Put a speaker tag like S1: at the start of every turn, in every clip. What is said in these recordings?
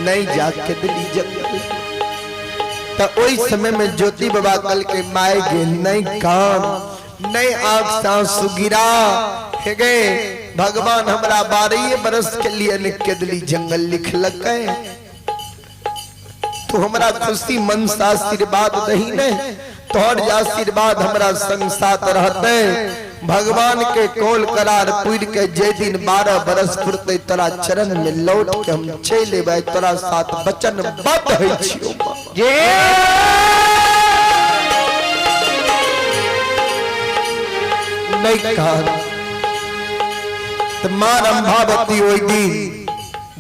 S1: नहीं जा केदली जंगल। तो ओहि समय में ज्योति बाबा कल के माय गे नहीं कान नहीं आंख सांसु गिरा हे गए भगवान हमरा 12 बरस के लिए ने केदली जंगल लिखलक तू हमरा खुशी मन से आशीर्वाद दही ने तोहर जे आशीर्वाद हमरा संग साथ रहते भगवान के कोल करार पूर के जे दिन 12 बरस पुरते तोरा चरण में लौट के हम चलि एबै तोरा साथ वचन बद्ध होइ छियौ। नहीं कहा तो मां रंभावती ओहि दिन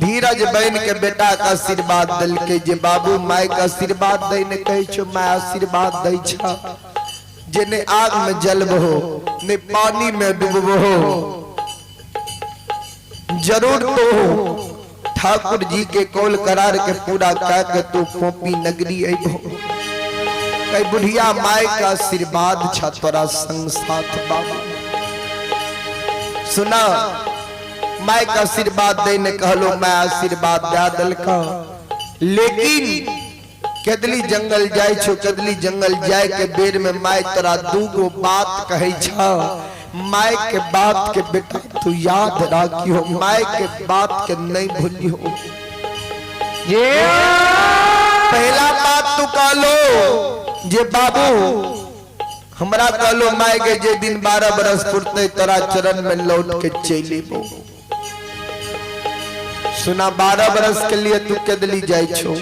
S1: धीरज बन के बेटा का आशीर्वाद दिलके जे बाबू माय का आशीर्वाद दै ने कहै छौ माय आशीर्वाद दै छ जे ने आग में जलबहो ने पानी में डूबबहो जरूर तो ठाकुर जी के कौल करार के पूरा कह के तू पोपी नगरी अबहो। कई बुढ़िया माय का आशीर्वाद छ तोरा संग साथ बाबू। सुना माय का आशीर्वाद दे ने कहलो मैं आशीर्वाद दे दिलका लेकिन केदली जंगल जाय छो केदली जंगल जाय के बेर में माय तोरा दूगो बात कहै छ माय के बात के बेटा तू याद राखियो माय के बात के नहीं भूलियो। पहला बात तू कहलो जे बाबू हमरा कहलो माय के जे दिन 12 बरस पुरते तोरा चरण में लौट के चलि एबो। सुना 12 बरस के लिए तू केदली जाय छो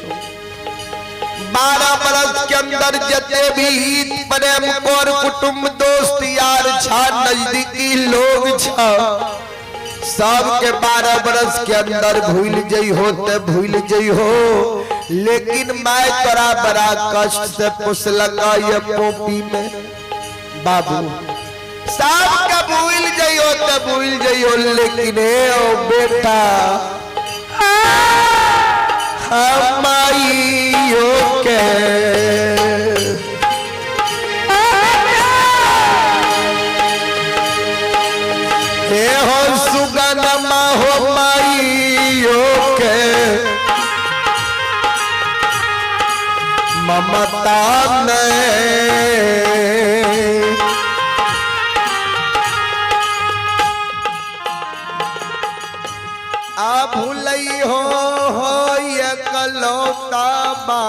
S1: 12 बरस के अंदर जते भी हित प्रेम कर कुटुंब दोस्त यार छा नजदीकी लोग छा सबके 12 बरस के अंदर भूल जई हो ते भूल जई हो लेकिन मैं तोरा बड़ा कष्ट से पुसलका ये पोपी में बाबू सबके भूल जई हो ते भूल जई हो लेकिन ए ओ बेटा हम आइयो के हे हो सुगनमा हो माइयो के ममता ने आ भूलई हो एकलौता बा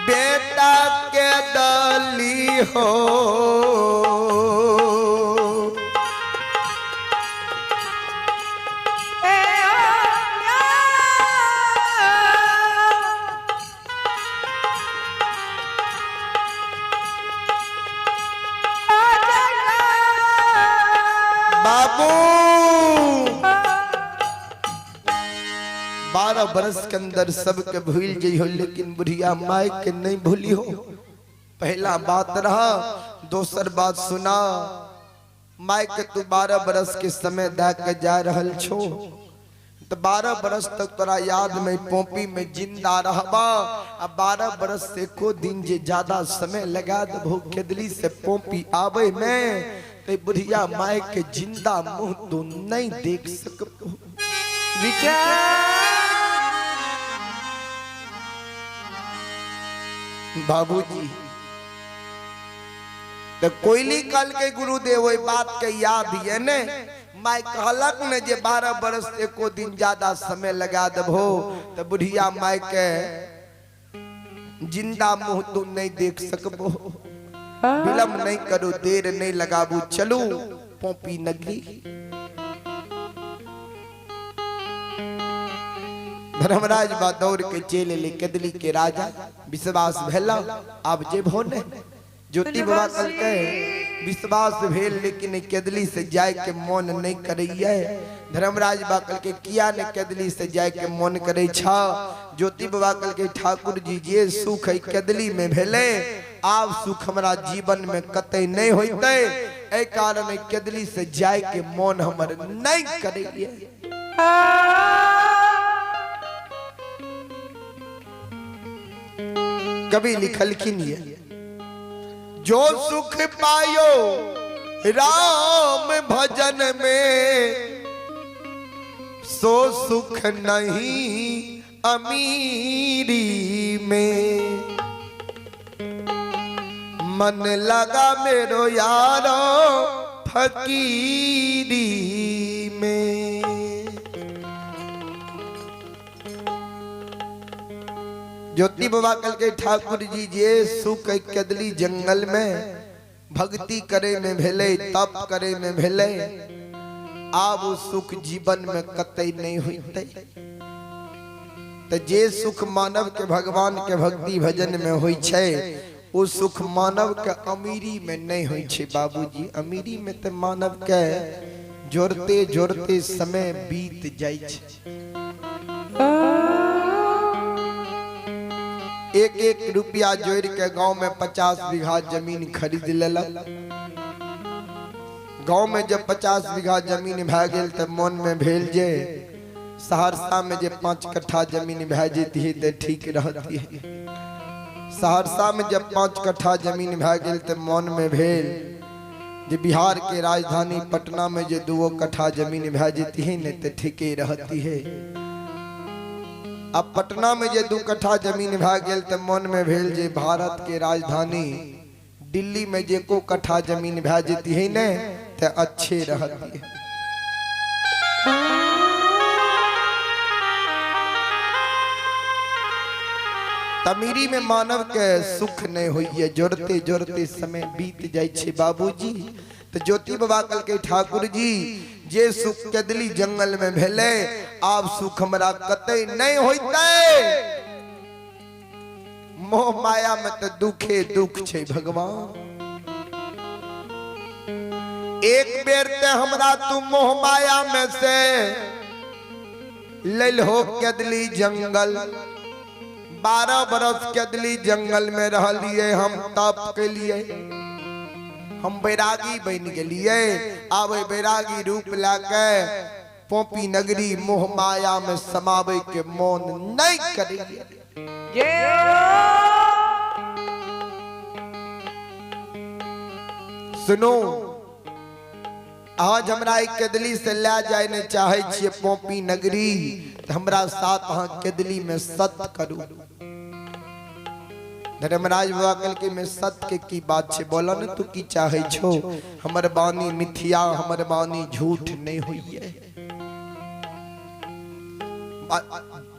S1: बेटा के दली हो बाबू 12 बरस के अंदर सबके भूल जइहो लेकिन बुढ़िया माय के नहीं भूली हो। पहला बात रहा। दोसर बात सुना माय के तू 12 बरस के समय दे के जा रहल छो तो 12 बरस तक तोरा याद में पोपी में जिंदा रहबा आ 12 बरस से को दिन जे ज्यादा समय लगा देबो केदली से पोपी आवे में तो बुढ़िया माय के जिंदा मुंह तू नहीं देख सकबो। बाबूजी तो कोयली कल के गुरुदेव वही बात के याद ये ने माय कहलक ने जे 12 बरस एको दिन ज्यादा समय लगा देबो तो बुढ़िया माय के जिंदा मुंह तू नहीं देख सकबो। विलंब नहीं करो देर नहीं लगाबू चलू पोपी नगरी। धर्मराज बा दौड़ के चल ले केदली के राजा विश्वास भेला अब जेबहो ने ज्योति बाबा कहलकै विश्वास भेल लेकिन केदली से जाय के मन नहीं करैया। धर्मराज बा कहलकै किया ने केदली से जाय के मन करै छ। ज्योति बाबा कहलकै ठाकुर जी जे सुख है केदली में भेलै आब सुख हमरा जीवन में कतई नहीं होइतै एहि कारण केदली से जाय के मन हमर नहीं करैया। कवि लिखलखिन ये जो सुख पायो राम भजन में सो सुख नहीं अमीरी में। मन लगा मेरो यारो फकीरी में। ज्योति बाबा कल के ठाकुर जी जे सुख कदली जंगल में भक्ति करे में भेले, तप करे में भेले, आब ओ सुख जीवन में कतई नहीं होते। तो जे सुख मानव के भगवान के भक्ति भजन में होई छै ओ सुख मानव के अमीरी में नहीं होई छै बाबूजी। अमीरी में तो मानव के जोड़ते जोड़ते समय बीत जाय छै। एक एक रुपया जोड़ के गांव में 50 बीघा जमीन खरीद लेलक। गांव में जब 50 बीघा जमीन भए गेल त मन में भेल जे सहरसा में जे 5 कट्ठा जमीन भए जैती त ठीक रहती। सहरसा में जब 5 कट्ठा जमीन भए गेल त मन में भेल जे बिहार के राजधानी पटना में जे 2 कट्ठा जमीन भए जैती ने त ठीके रहती है। अब पटना में जे 2 कट्ठा जमीन भए गेल त मन में भेल जे भारत के राजधानी दिल्ली में जे को कट्ठा जमीन भए जैती है ने त अच्छे रहती है। तमीरी में मानव के सुख नहीं होइए, जोड़ते जोड़ते समय बीत जाय छै बाबूजी। तो ज्योति बाबा कल के ठाकुर जी जे सुख कदली जंगल में भेले आब सुख हमरा कतई नहीं होइते। मोह माया में तो दुखे दुख छै भगवान। एक बेर ते हमरा तू मोह माया में से लेल हो कदली जंगल। 12 बरस कदली जंगल में रहलिए हम, तप के लिए हम बैरागी बन गेलिए। आब बैरागी रूप लाके पोपी नगरी मोह माया में समावे के मन नहीं करिए। सुनो, आज हमरा कदली से ले जाए ने चाहे छिए पोपी नगरी, तो हमरा साथ अहाँ कदली में सत करू। धर्मराज बाबा कहलकै में सत के की बात छे, बोला ने तू की चाहे छो। हमर बानी मिथ्या, हमर बानी झूठ नहीं होइए।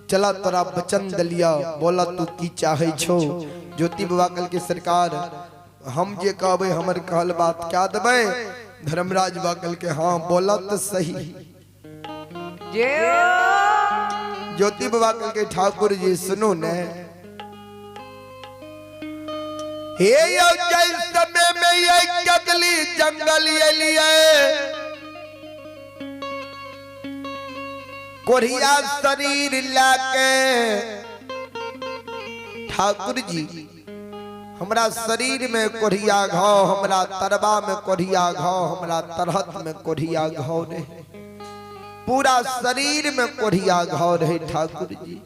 S1: चला तोरा वचन दलिया, बोला तू की चाहे छो। ज्योति बाबा कहलकै सरकार हम जे कहबै हमर कहल बात क्या देबै। धर्मराज बाबा कहलकै हाँ बोला तो सही। ज्योति बाबा कहलकै ठाकुर जी सुनू ने, हे यो जय समय में ये कदली जंगल ये लिए कोरिया शरीर लाके। ठाकुर जी हमरा शरीर में कोरिया घाव, हमरा तरबा में कोरिया घाव, हमरा तरहत में कोरिया घाव रहे, पूरा शरीर में कोरिया घाव रहे ठाकुर जी।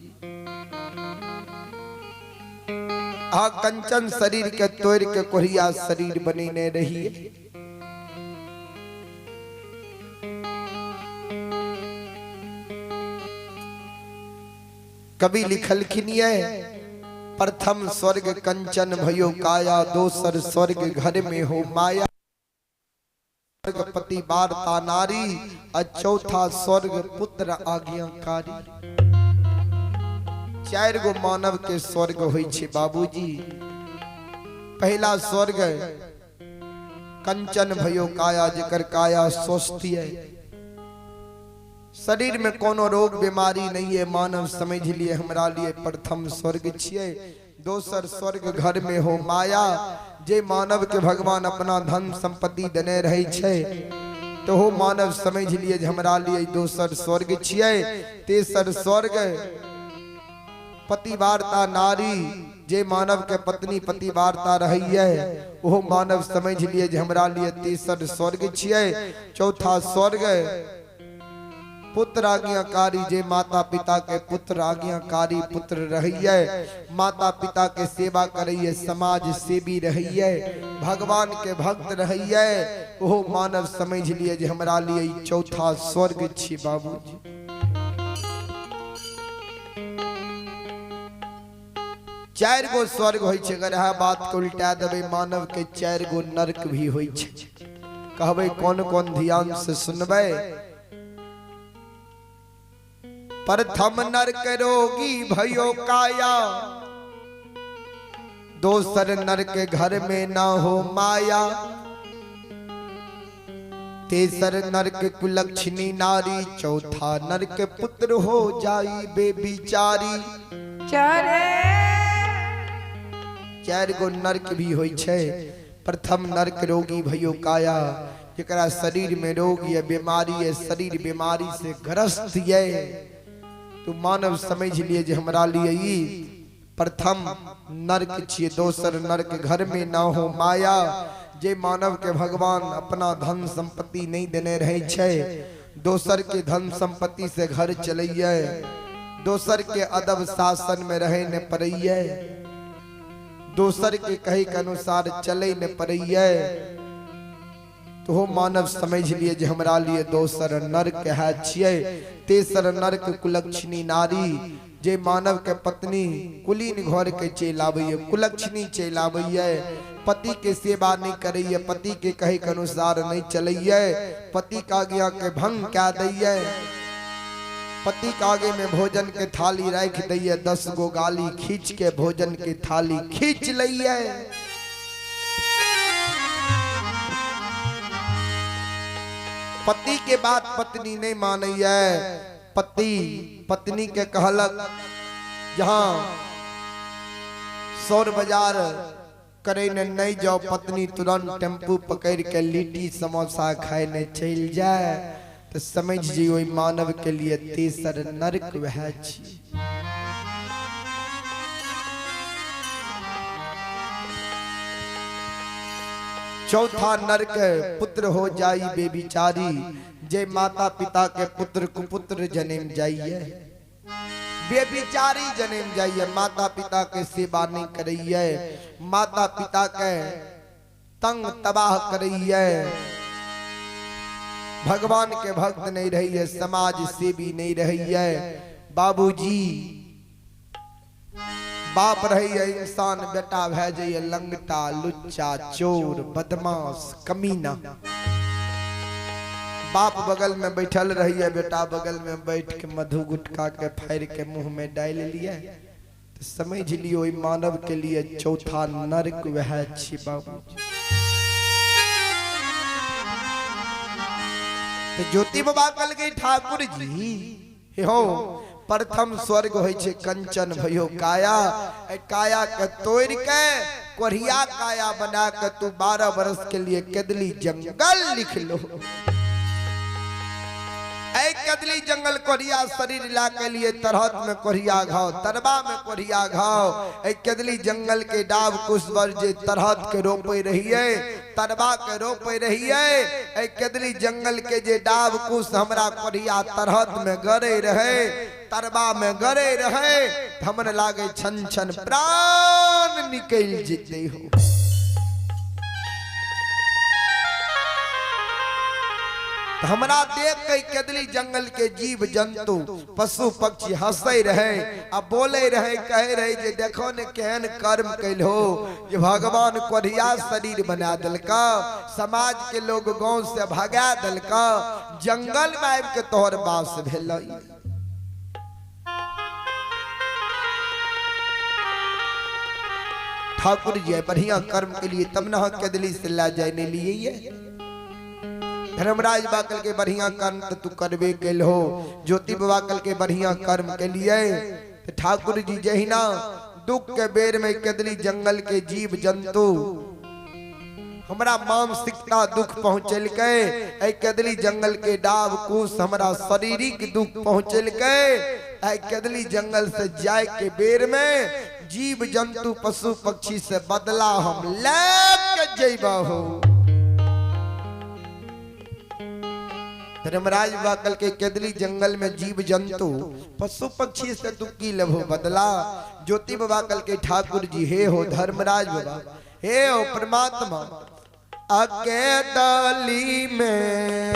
S1: आ कंचन शरीर के तोड़ के कोरिया शरीर बनेने रही। कवि लिखलखिन ये प्रथम स्वर्ग कंचन भयो काया, दोसर स्वर्ग घर में हो माया, स्वर्ग पति वार्ता नारी, और चौथा स्वर्ग पुत्र आज्ञाकारी। 4 गो मानव के स्वर्ग होई छे बाबूजी। पहला स्वर्ग कंचन भयो काया, जेकर काया स्वस्थ है, शरीर में कोनो रोग बीमारी नहीं है, मानव समझ लिए हमरा लिए प्रथम स्वर्ग छिए। दोसर स्वर्ग घर में हो माया, जे मानव के भगवान अपना धन संपत्ति देने रहे छे तो हो मानव समझ लिए हमरा लिए दोसर स्वर्ग छिए। तेसर स्वर्ग पतिवार्ता नारी, जे मानव के पत्नी पतिवार्ता रही है वो मानव समझ लिए हमरा लिए तेसर स्वर्ग छिए। चौथा स्वर्ग पुत्र आज्ञाकारी, जे माता पिता के पुत्र आज्ञाकारी पुत्र रहिए, माता पिता के सेवा करिए, समाज सेवी रहिए, भगवान के भक्त रहिए, ओहो मानव समझ लिए जे हमरा लिए ई चौथा स्वर्ग छी बाबूजी। चारि गो स्वर्ग होइ छै, अगर इएह बात के उल्टा देबै मानव के चारि गो नर्क भी होइ छै। कहबै कोन कोन, ध्यान से सुनबै। प्रथम नरक रोगी भयो काया, दोसर नरक घर में ना हो माया, तेसर नरक कुलक्षणी नारी, चौथा नरक पुत्र हो जाई बेबिचारी।
S2: चारे
S1: चारि गो नरक भी होइ छै। प्रथम नरक रोगी भयो काया, जकरा शरीर में रोग ये बीमारी ये, शरीर बीमारी से ग्रस्त ये, तो मानव समझ लिए जे हमरा लिए ई प्रथम नरक छियै। दोसर नरक घर में ना हो माया, जे मानव के भगवान अपना धन संपत्ति नहीं देने रहे छै, दोसर के धन संपत्ति से घर चलैये, दोसर के अदब शासन में रहे ने पड़ैये, दोसर के कहे के अनुसार चले ने पड़ैये, तो हो मानव समझ लिए जे हमरा लिए दोसर नरक है छियै। तेसर नरक कुलक्षणी नारी, जे मानव के पत्नी कुलीन घर के चलि आबैये, कुलक्षणी चलि आबैये, पति के सेवा नहीं करैये, पति के कहे के अनुसार नहीं चलैये, पति के आज्ञा के भंग कए दैये, पति के आगे में भोजन के थाली राखि दैये, 10 गो गाली खींच के भोजन के थाली खींच लैये। पति के बात पत्नी नहीं मानैये, पति पत्नी के कहलक जहां सौर बाजार करे ने नहीं जाओ, पत्नी तुरंत टेम्पू पकड़ के लिट्टी समोसा खाए ने चल जाए, तो समझ जियो मानव के लिए तेसर नरक वह छी। चौथा नरक पुत्र हो जाई बेबिचारी, जे माता पिता के पुत्र कुपुत्र जन्म जाइए, बेबिचारी जन्म जाइए, माता पिता के सेवा नहीं करैये, माता पिता के तंग तबाह करैये, भगवान के भक्त नहीं रहिए, समाज सेवी नहीं रहिए। बाबूजी बाप रहिए इंसान, बेटा भै जाइए लंगटा लुच्चा चोर बदमाश कमीना। बाप बगल में बैठल रहिए, बेटा बगल में बैठ के मधु गुटखा के फाड़ के मुंह में डाल लिए, तो समझ लियो मानव के लिए चौथा नरक वह छी बाबूजी। तो ज्योति बाबा कल गई ठाकुर जी हे हो प्रथम स्वर्ग होइ छै कंचन भयो काया, ए काया के तोड़ के कोढ़िया काया बना के तू 12 बरस के लिए कदली जंगल लिख लो। ए कदली जंगल कोढ़िया शरीर ला के लिए तरहत में कोढ़िया घाव, तरबा में कोढ़िया घाव। ए कदली जंगल के डाब कुशवर जे तरहत के रोपे रहिए, तरबा के रोपे रहिए, ए कदली जंगल के जे डाब कुश हमरा कोढ़िया तरहत में गड़े रहे, तरबा में गड़े रहे, हमन लागे छन छन प्राण निकल जेते हो। हमरा देख के कदली जंगल के जीव जंतु पशु पक्षी हंसे रहे आ बोले रहे, कहे रहे जे देखो ने केहन कर्म कैल हो जे भगवान कोढ़िया शरीर बना दिलका, समाज के लोग गांव से भगा दिलका, जंगल में आबि के तोहर बास भेल। ठाकुर जी बढ़िया कर्म के लिए तब न कदली से ला जाए ने लिए। धर्मराज बाकल के बढ़िया कर्म तो तू करबे कैल हो, ज्योति बाबा के बढ़िया कर्म के लिए। तो ठाकुर जी जहिना दुख के बेर में कदली जंगल के जीव जंतु हमरा मानसिकता दुख पहुँचलकै, ए कदली जंगल के डाब कुश हमरा शारीरिक दुख पहुँचलकै, ए कदली जंगल से जाय के बेर में जीव जंतु पशु पक्षी से बदला हम ले के जइबा हो। धर्मराज बाकल के कदली जंगल में जीव जंतु पशु पक्षी से दुखी लभो बदला। ज्योति बाबा कल के ठाकुर जी हे हो धर्मराज बाबा, हे हो परमात्मा, अकेदली में।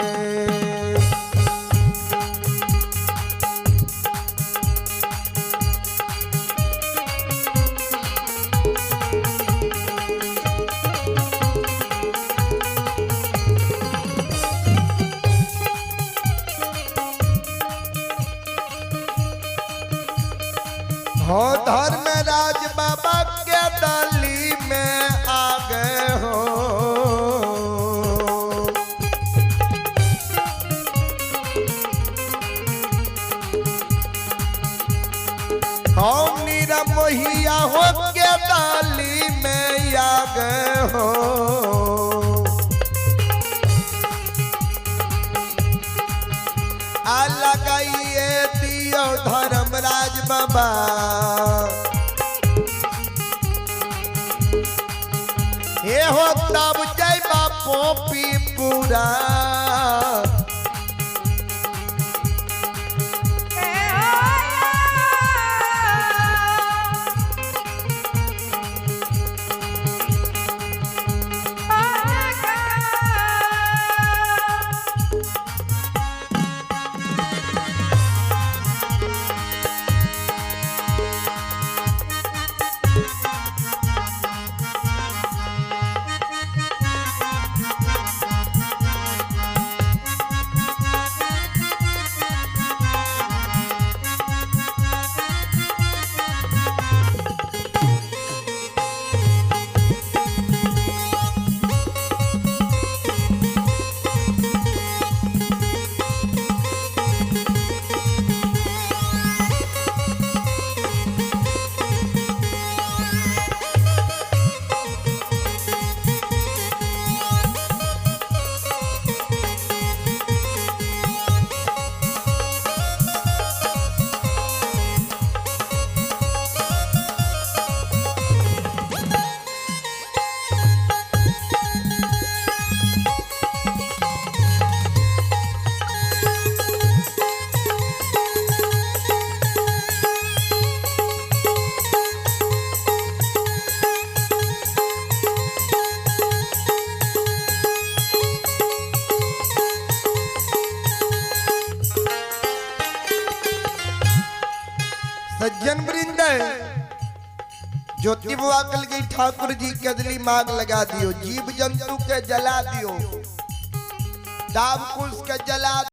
S1: हो धर्मराज बाबा के दली में आ गए हो। हम निरमोहिया हो के दली में आ गए हो। आ लगाइए दियो धर्मराज बाबा, हे हो तब जय बापो पी पूरा। सज्जन वृंद, ज्योति बुआ कल गई ठाकुर जी के अदली मांग लगा दियो, जीव जंतु के जला दियो, दाब कुश के जला